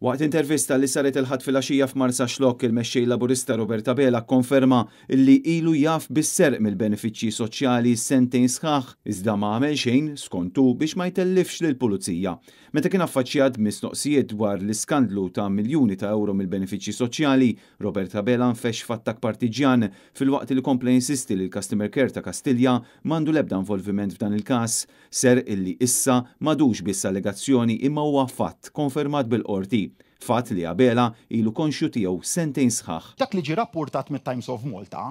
Waqt intervista li saret il-Ħadd filgħaxija f'Marsaxlokk, il-Mexxej Laburista Robert Abela kkonferma li ilu jaf bis-serq mill-benefiċċji soċjali sentejn sħaħ, iżda ma għamel xejn, skont hu, biex ma jtellifx lill-Pulizija. Meta kien affaċċjat b'mistoqsijiet dwar l-iskandlu ta' miljuni ta' ewro mill-benefiċċji soċjali, Robert Abela nfexx f'attakk partiġġjan filwaqt li kompla jinsisti li l-Customer Care ta' Kastilja m'għandu l-ebda involviment f'dan il-każ. Serq illi issa m'għadux biss allegazzjoni imma huwa fatt konfermat bil-Qorti. Fatt li Abela ilu konxju tiegħu sentejn sħaħ. Dak li ġie rappurtat mit-Times of Malta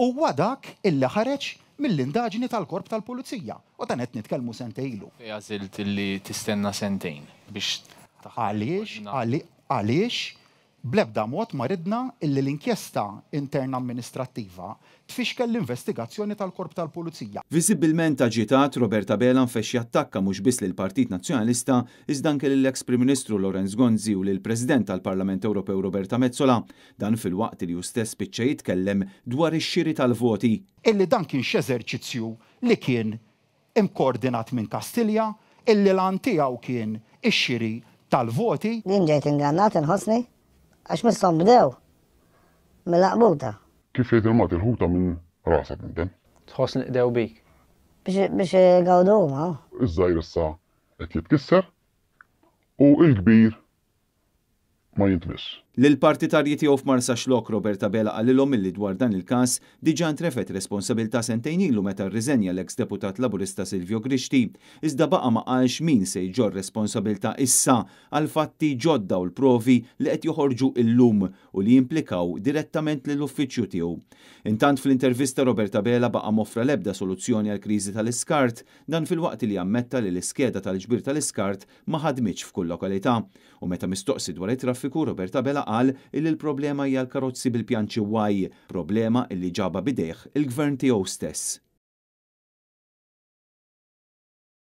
huwa dak illi ħareġ mill-indaġni tal-Korp tal-Pulizija. U dan qed nitkellmu sentejn ilu. Fejn għażilt illi tistenna sentejn biex taħdem? Għaliex, għaliex Bl-ebda mod ma ridna illi l-inkjesta interna amministrattiva tfixkel l-investigazzjoni tal-Korp tal-Pulizija. Viżibbilment aġitat, Robert Abela nfexx jattakka mhux biss lill-Partit Nazzjonalista iżda anke lill-eks Prim Ministru Lawrence Gonzi u lill-President tal-Parlament Ewropew Roberta Metsola. Dan filwaqt li hu stess spiċċa jitkellem dwar ix-xiri tal-voti. Illi dan kien x'eżerċizzju li kien imkoordinat minn Kastilja, illi l-għan tiegħu kien ix-xiri tal-voti. Jien ġejt ingannat inħossni għax misshom bdew mill-għaqbuta. Kif jgħid il-Malti l-ħuta minn rasha tinten. Tħoss li qdew bik. Biex igawdu huma. Iż-żgħir issa qed jitkisser u l-kbir ma jintmiss. Lill-partitarji tiegħu f'Marsaxlokk, Robert Abela qalilhom illi dwar dan il-każ diġà ntrefgħet responsabilità sentejn ilu meta rriżenja l-eks Deputat Laburista Silvio Grixti, iżda baqa' ma qalx min se jġorr responsabilità issa għall-fatti ġodda u l-provi li qed joħorġu illum u li jimplikaw direttament lill-uffiċċju tiegħu. Intant fl-intervista Robert Abela baqa' m'offra l-ebda soluzzjoni għall-kriżi tal-iskart, dan filwaqt li ammetta li l-iskeda tal-ġbir tal-iskart ma ħadmitx f'kull lokalità. U meta mistoqsi dwar it-traffiku, Robert Abela qal illi l-problema hija l-karozzi bil-pjanċi Y, problema illi ġabha b'idejh il-Gvern tiegħu stess.